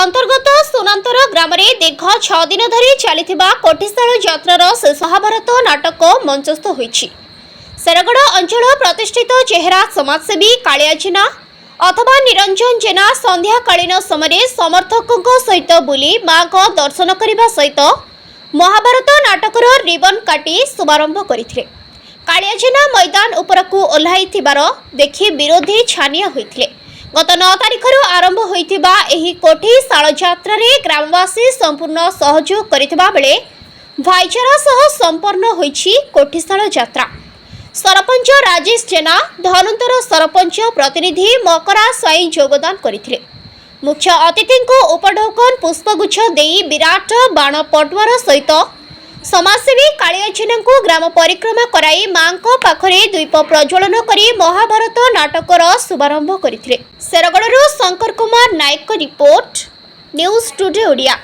ଅନ୍ତର୍ଗତ ସୁନାନ୍ତର ଗ୍ରାମରେ ଦୀର୍ଘ 6 ଦିନ ଧରି ଚାଲିଥିବା କୋଠିଶାଳ ଯାତ୍ରାର ଶେଷ ମହାଭାରତ ନାଟକ ମଞ୍ଚସ୍ଥ ହୋଇଛି। ଶେରଗଡ଼ ଅଞ୍ଚଳ ପ୍ରତିଷ୍ଠିତ ଚେହେରା ସମାଜସେବୀ କାଳିଆ ଜେନା ଅଥବା ନିରଞ୍ଜନ ଜେନା ସନ୍ଧ୍ୟାକାଳୀନ ସମୟରେ ସମର୍ଥକଙ୍କ ସହିତ ବୁଲି ମାଙ୍କ ଦର୍ଶନ କରିବା ସହିତ ମହାଭାରତ ନାଟକର ରିବନ କାଟି ଶୁଭାରମ୍ଭ କରିଥିଲେ। କାଳିଆ ଜେନା ମଇଦାନ ଉପରକୁ ଓହ୍ଲାଇଥିବାର ଦେଖି ବିରୋଧୀ ଛାନିଆ ହୋଇଥିଲେ। ଗତ 9 ତାରିଖରୁ ଆରମ୍ଭ ହୋଇଥିବା ଏହି କୋଠି ଶାଳ ଯାତ୍ରାରେ ଗ୍ରାମବାସୀ ସମ୍ପୂର୍ଣ୍ଣ ସହଯୋଗ କରିଥିବା ବେଳେ ଭାଇଚାରା ସହ ସମ୍ପନ୍ନ ହୋଇଛି କୋଠିଶାଳ ଯାତ୍ରା। ସରପଞ୍ଚ ରାଜେଶ ଜେନା, ଧନୁନ୍ତର ସରପଞ୍ଚ ପ୍ରତିନିଧି ମକରା ସ୍ୱାଇଁ ଯୋଗଦାନ କରିଥିଲେ। ମୁଖ୍ୟ ଅତିଥିଙ୍କୁ ଉପଢୌକନ, ପୁଷ୍ପଗୁଚ୍ଛ ଦେଇ ବିରାଟ ବାଣ ପଟୁଆର ସହିତ ସମାଜସେବୀ କାଳିଆ ଜେନାଙ୍କୁ ଗ୍ରାମ ପରିକ୍ରମା କରାଇ ମାଙ୍କ ପାଖରେ ଦ୍ୱୀପ ପ୍ରଜ୍ୱଳନ କରି ମହାଭାରତ ନାଟକର ଶୁଭାରମ୍ଭ କରିଥିଲେ। ଶେରଗଡ଼ରୁ ଶଙ୍କର କୁମାର ନାୟକଙ୍କ ରିପୋର୍ଟ, ନ୍ୟୁଜ୍ ଟୁଡେ ଓଡ଼ିଆ।